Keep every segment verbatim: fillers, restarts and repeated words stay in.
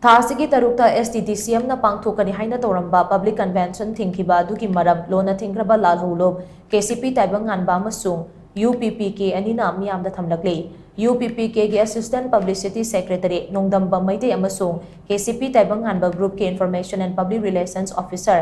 ꯊꯥ ꯑꯁꯤꯒꯤ ꯇꯔꯨꯛꯇ S T D C M ꯅ ꯄꯥꯡꯊꯣꯛꯀꯅꯤ ꯍꯥꯏꯅ ꯇꯧꯔꯝꯕ public convention ꯊꯤꯡꯈꯤꯕ ꯑꯗꯨꯒꯤ ꯃꯔꯝ ꯂꯣꯟꯅ ꯊꯤꯡꯈ꯭ꯔꯕ ꯂꯥꯜꯍꯧꯂꯨꯞ K C P ꯇꯥꯏꯕꯪꯉꯥꯟꯕ ꯑꯃꯁꯨꯡ U P P K ꯑꯅꯤꯅ ꯃꯤꯌꯥꯝꯗ ꯊꯝꯂꯛꯂꯤ꯫ U P P K ꯒꯤ Assistant Publicity Secretary ꯅꯣꯡꯗꯝꯕ ꯃꯩꯇꯩ ꯑꯃꯁꯨꯡ K C P ꯇꯥꯏꯕꯪꯉꯥꯟꯕ Group ꯀꯤ Information and Public Relations Officer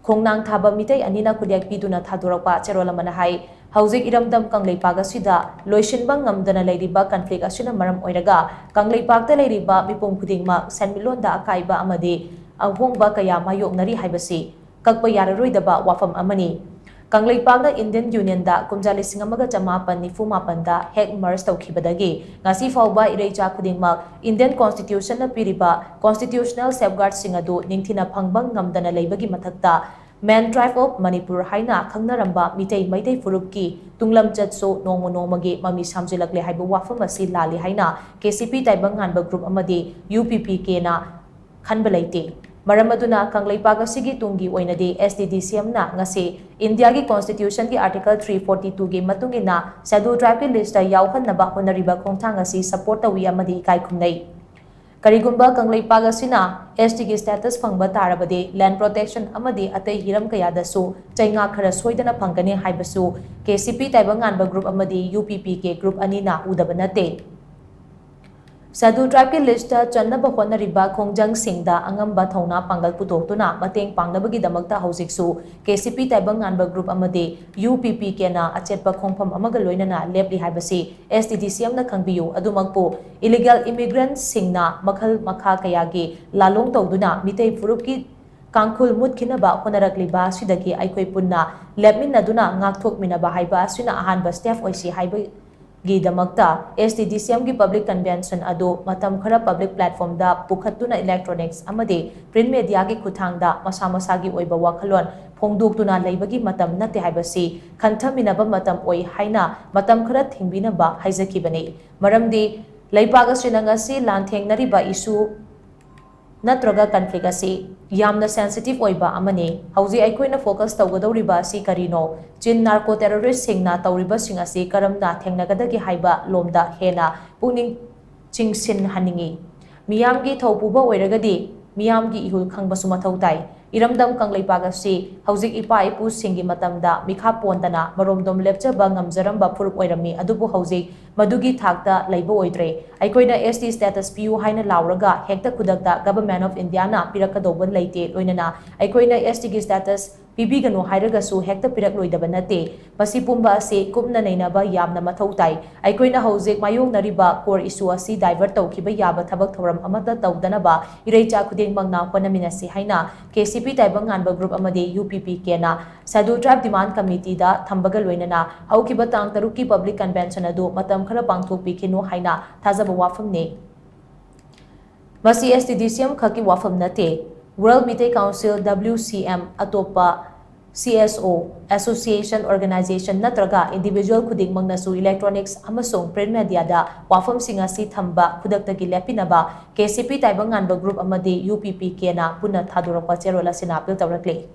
ꯈꯣꯡꯅꯥꯡ ꯊꯥꯕ ꯃꯤꯇꯩ ꯑꯅꯤꯅ ꯈꯨꯗꯦꯛ ꯄꯤꯗꯨꯅ ꯊꯥꯗꯣꯔꯛꯄ ꯆꯦꯔꯣꯜ ꯑꯃꯅ ꯍꯥꯏ, ꯍꯧꯖꯤꯛ ꯏꯔꯝꯗꯝ ꯀꯪꯂꯩꯄꯥꯛ ꯑꯁꯤꯗ ꯂꯣꯏꯁꯤꯟꯕ ꯉꯝꯗꯅ ꯂꯩꯔꯤꯕ conflict ꯑꯁꯤꯅ ꯃꯔꯝ ꯑꯣꯏꯔꯒ ꯀꯪꯂꯩꯄꯥꯛꯇ ꯂꯩꯔꯤꯕ ꯃꯤꯄꯨꯝ ꯈꯨꯗꯤꯡꯃꯛ ꯁꯦꯟꯃꯤꯠꯂꯣꯟꯗ ꯑꯀꯥꯏꯕ ꯑꯃꯗꯤ ꯑꯍꯣꯡꯕ ꯀꯌꯥ ꯃꯥꯌꯣꯛꯅꯔꯤ ꯍꯥꯏꯕꯁꯤ ꯀꯛꯄ ꯌꯥꯔꯔꯣꯏꯗꯕ ꯋꯥꯐꯝ ꯑꯃꯅꯤ꯫ ꯀꯪꯂꯩꯄꯥꯛꯅ Indian Union ꯗ ꯀꯨꯝꯖꯥ ꯂꯤꯁꯤꯡ ꯑꯃꯒ ꯆꯃꯥꯄꯟ ꯅꯤꯐꯨ ꯃꯥꯄꯟꯗ ꯍꯦꯛ merge ꯇꯧꯈꯤꯕꯗꯒꯤ ꯉꯁꯤ ꯐꯥꯎꯕ ꯏꯔꯩꯆꯥ ꯈꯨꯗꯤꯡꯃꯛ Indian Constitution ꯅ ꯄꯤꯔꯤꯕ constitutional safeguard ꯁꯤꯡ ꯑꯗꯨ ꯅꯤꯡꯊꯤꯅ ꯐꯪꯕ ꯉꯝꯗꯅ ꯂꯩꯕꯒꯤ ꯃꯊꯛꯇ, Man Tribe of Manipur ꯍꯥꯏꯅ ꯈꯪꯅꯔꯝꯕ ꯃꯤꯇꯩ ꯃꯩꯇꯩ ꯐꯨꯔꯨꯞꯀꯤ ꯇꯨꯡꯂꯝꯆꯠꯁꯨ ꯅꯣꯡꯃ ꯅꯣꯡꯃꯒꯤ ꯃꯃꯤ ꯁꯥꯝꯖꯤꯜꯂꯛꯂꯦ ꯍꯥꯏꯕ ꯋꯥꯐꯝ ꯑꯁꯤ ꯂꯥꯜꯂꯤ ꯍꯥꯏꯅ K C P ꯇꯥꯏꯕꯪꯉꯥꯟꯕ group ꯑꯃꯗꯤ U P P K ꯅ ꯈꯟꯕ ꯂꯩꯇꯦ꯫ ꯃꯔꯝ ꯑꯗꯨꯅ ꯀꯪꯂꯩꯄꯥꯛ ꯑꯁꯤꯒꯤ ꯇꯨꯡꯒꯤ ꯑꯣꯏꯅꯗꯤ S T D C M ꯅ ꯉꯁꯤ ꯏꯟꯗꯤꯌꯥꯒꯤ Constitution ꯒꯤ Article three forty two ꯒꯤ ꯃꯇꯨꯡ ꯏꯟꯅ Scheduled Tribe ꯀꯤ list ꯇ ꯌꯥꯎꯍꯟꯅꯕ ꯍꯣꯠꯅꯔꯤꯕ ꯈꯣꯡꯊꯥꯡ ꯑꯁꯤ support ꯇꯧꯏ ꯑꯃꯗꯤ ꯏꯀꯥꯏ ꯈꯨꯝꯅꯩ꯫ ꯀꯔꯤꯒꯨꯝꯕ ꯀꯪꯂꯩꯄꯥꯛ ꯑꯁꯤꯅ S T ꯒꯤ status ꯐꯪꯕ ꯇꯥꯔꯕꯗꯤ land protection ꯑꯃꯗꯤ ꯑꯇꯩ ꯍꯤꯔꯝ ꯀꯌꯥꯗꯁꯨ ꯆꯩꯉꯥꯛ ꯈꯔ ꯁꯣꯏꯗꯅ ꯐꯪꯒꯅꯤ ꯍꯥꯏꯕꯁꯨ K C P ꯇꯥꯏꯕꯪꯉꯥꯟꯕ group ꯑꯃꯗꯤ U P P K group ꯑꯅꯤꯅ ꯎꯗꯕ ꯅꯠꯇꯦ꯫ Scheduled Tribe ꯀꯤ list ꯇ ꯆꯟꯅꯕ ꯍꯣꯠꯅꯔꯤꯕ ꯈꯣꯡꯖꯪꯁꯤꯡꯗ ꯑꯉꯝꯕ ꯊꯧꯅꯥ ꯄꯥꯡꯒꯜ ꯄꯨꯊꯣꯛꯇꯨꯅ ꯃꯇꯦꯡ ꯄꯥꯡꯅꯕꯒꯤꯗꯃꯛꯇ ꯍꯧꯖꯤꯛꯁꯨ K C P ꯇꯥꯏꯕꯪꯉꯥꯟꯕ group ꯑꯃꯗꯤ U P P K ꯅ ꯑꯆꯦꯠꯄ ꯈꯣꯡꯐꯝ ꯑꯃꯒ ꯂꯣꯏꯅꯅ ꯂꯦꯞꯂꯤ ꯍꯥꯏꯕꯁꯤ S T D C M ꯅ ꯈꯪꯕꯤꯌꯨ꯫ ꯑꯗꯨꯃꯛꯄꯨ, illegal immigrant ꯁꯤꯡꯅ ꯃꯈꯜ ꯃꯈꯥ ꯀꯌꯥꯒꯤ ꯂꯥꯂꯣꯡ ꯇꯧꯗꯨꯅ ꯃꯤꯇꯩ ꯐꯨꯔꯨꯞꯀꯤ ꯀꯥꯡꯈꯨꯜ ꯃꯨꯠꯈꯤꯅꯕ ꯍꯣꯠꯅꯔꯛꯂꯤꯕ ꯑꯁꯤꯗꯒꯤ ꯑꯩꯈꯣꯏ ꯄꯨꯟꯅ ꯂꯦꯞꯃꯤꯟꯅꯗꯨꯅ ꯉꯥꯛꯊꯣꯛꯃꯤꯟꯅꯕ ꯍꯥꯏꯕ ꯑꯁꯤꯅ ꯑꯍꯥꯟꯕ step ꯑꯣꯏꯁꯤ ꯍꯥꯏꯕꯒꯤꯗꯃꯛꯇ S T D C M ꯒꯤ public convention ꯑꯗꯨ ꯃꯇꯝ ꯈꯔ public platform ꯗ ꯄꯨꯈꯠꯇꯨꯅ electronics ꯑꯃꯗꯤ print media ꯒꯤ ꯈꯨꯠꯊꯥꯡꯗ ꯃꯁꯥ ꯃꯁꯥꯒꯤ ꯑꯣꯏꯕ ꯋꯥꯈꯜꯂꯣꯟ ꯐꯣꯡꯗꯣꯛꯇꯨꯅ ꯂꯩꯕꯒꯤ ꯃꯇꯝ ꯅꯠꯇꯦ ꯍꯥꯏꯕꯁꯤ ꯈꯟꯊꯃꯤꯟꯅꯕ ꯃꯇꯝ ꯑꯣꯏ ꯍꯥꯏꯅ ꯃꯇꯝ ꯈꯔ ꯊꯤꯡꯕꯤꯅꯕ ꯍꯥꯏꯖꯈꯤꯕꯅꯤ꯫ ꯃꯔꯝꯗꯤ ꯂꯩꯕꯥꯛ ꯑꯁꯤꯅ ꯉꯁꯤ ꯂꯥꯟꯊꯦꯡꯅꯔꯤꯕ issue ꯅꯠꯇ꯭ꯔꯒ conflict ꯑꯁꯤ ꯌꯥꯝꯅ sensitive ꯑꯣꯏꯕ ꯑꯃꯅꯤ꯫ ꯍꯧꯖꯤꯛ ꯑꯩꯈꯣꯏꯅ focus ꯇꯧꯒꯗꯧꯔꯤꯕ ꯑꯁꯤ ꯀꯔꯤꯅꯣ? Chin narco terrorist ꯁꯤꯡꯅ ꯇꯧꯔꯤꯕꯁꯤꯡ ꯑꯁꯤ ꯀꯔꯝꯅ ꯊꯦꯡꯅꯒꯗꯒꯦ ꯍꯥꯏꯕ ꯂꯣꯝꯗ ꯍꯦꯟꯅ ꯄꯨꯛꯅꯤꯡ ꯆꯤꯡꯁꯤꯟꯍꯟꯅꯤꯡꯏ꯫ ꯃꯤꯌꯥꯝꯒꯤ ꯊꯧ ꯄꯨꯕ ꯑꯣꯏꯔꯒꯗꯤ ꯃꯤꯌꯥꯝꯒꯤ ꯏꯍꯨꯜ ꯈꯪꯕꯁꯨ ꯃꯊꯧ ꯇꯥꯏ꯫ ꯏꯔꯝꯗꯝ ꯀꯪꯂꯩꯄꯥꯛ ꯑꯁꯤ ꯍꯧꯖꯤꯛ ꯏꯄꯥ ꯏꯄꯨꯁꯤꯡꯒꯤ ꯃꯇꯝꯗ ꯃꯤꯈꯥ ꯄꯣꯟꯗꯅ ꯃꯔꯣꯝꯗꯣꯝ ꯂꯦꯞꯆꯕ ꯉꯝꯖꯔꯝꯕ ꯐꯨꯔꯨꯞ ꯑꯣꯏꯔꯝꯃꯤ, ꯑꯗꯨꯕꯨ ꯍꯧꯖꯤꯛ ꯃꯗꯨꯒꯤ ꯊꯥꯛꯇ ꯂꯩꯕ ꯑꯣꯏꯗ꯭ꯔꯦ꯫ ꯑꯩꯈꯣꯏꯅ S T status ꯄꯤꯌꯨ ꯍꯥꯏꯅ ꯂꯥꯎꯔꯒ ꯍꯦꯛꯇ ꯈꯨꯗꯛꯇ Government of India ꯅ ꯄꯤꯔꯛꯀꯗꯧꯕ ꯂꯩꯇꯦ꯫ ꯂꯣꯏꯅꯅ ꯑꯩꯈꯣꯏꯅ S T ꯒꯤ status ꯄꯤꯕꯤꯒꯅꯨ ꯍꯥꯏꯔꯒꯁꯨ ꯍꯦꯛꯇ ꯄꯤꯔꯛꯂꯣꯏꯗꯕ ꯅꯠꯇꯦ꯫ ꯃꯁꯤ ꯄꯨꯝꯕ ꯑꯁꯤ ꯀꯨꯞꯅ ꯅꯩꯅꯕ ꯌꯥꯝꯅ ꯃꯊꯧ ꯇꯥꯏ꯫ ꯑꯩꯈꯣꯏꯅ ꯍꯧꯖꯤꯛ ꯃꯥꯌꯣꯛꯅꯔꯤꯕ core issue ꯑꯁꯤ divert ꯇꯧꯈꯤꯕ ꯌꯥꯕ ꯊꯕꯛ ꯊꯧꯔꯝ ꯑꯃꯠꯇ ꯇꯧꯗꯅꯕ ꯏꯔꯩꯆꯥ ꯈꯨꯗꯤꯡꯃꯛꯅ ꯍꯣꯠꯅꯃꯤꯟꯅꯁꯤ ꯍꯥꯏꯅ K C P ꯇꯥꯏꯕꯪ ꯉꯥꯟꯕ group ꯑꯃꯗꯤ U P P K ꯅ Scheduled Tribe Demand Committee ꯗ ꯊꯝꯕꯒ ꯂꯣꯏꯅꯅ ꯍꯧꯈꯤꯕ ꯇꯥꯡ ꯇꯔꯨꯛꯀꯤ public convention ꯑꯗꯨ ꯃꯇꯝ ꯈꯔ ꯄꯥꯡꯊꯣꯛꯄꯤꯈꯤꯅꯨ ꯍꯥꯏꯅ ꯊꯥꯖꯕ ꯋꯥꯐꯝꯅꯤ꯫ ꯃꯁꯤ S T D C M ꯈꯛꯀꯤ ꯋꯥꯐꯝ ꯅꯠꯇꯦ꯫ World Meitei Council, W C M, ꯑꯇꯣꯞꯄ C S O, association, organization ꯅꯠꯇ꯭ꯔꯒ individual ꯈꯨꯗꯤꯡꯃꯛꯅꯁꯨ electronics ꯑꯃꯁꯨꯡ print media ꯗ ꯋꯥꯐꯝꯁꯤꯡ ꯑꯁꯤ ꯊꯝꯕ ꯈꯨꯗꯛꯇꯒꯤ ꯂꯦꯞꯄꯤꯅꯕ K C P ꯇꯥꯏꯕꯪ ꯉꯥꯟꯕ group ꯑꯃꯗꯤ U P P K ꯅ ꯄꯨꯟꯅ ꯊꯥꯗꯣꯔꯛꯄ ꯆꯦꯔꯣꯜ ꯑꯁꯤꯅ appeal ꯇꯧꯔꯛꯂꯤ꯫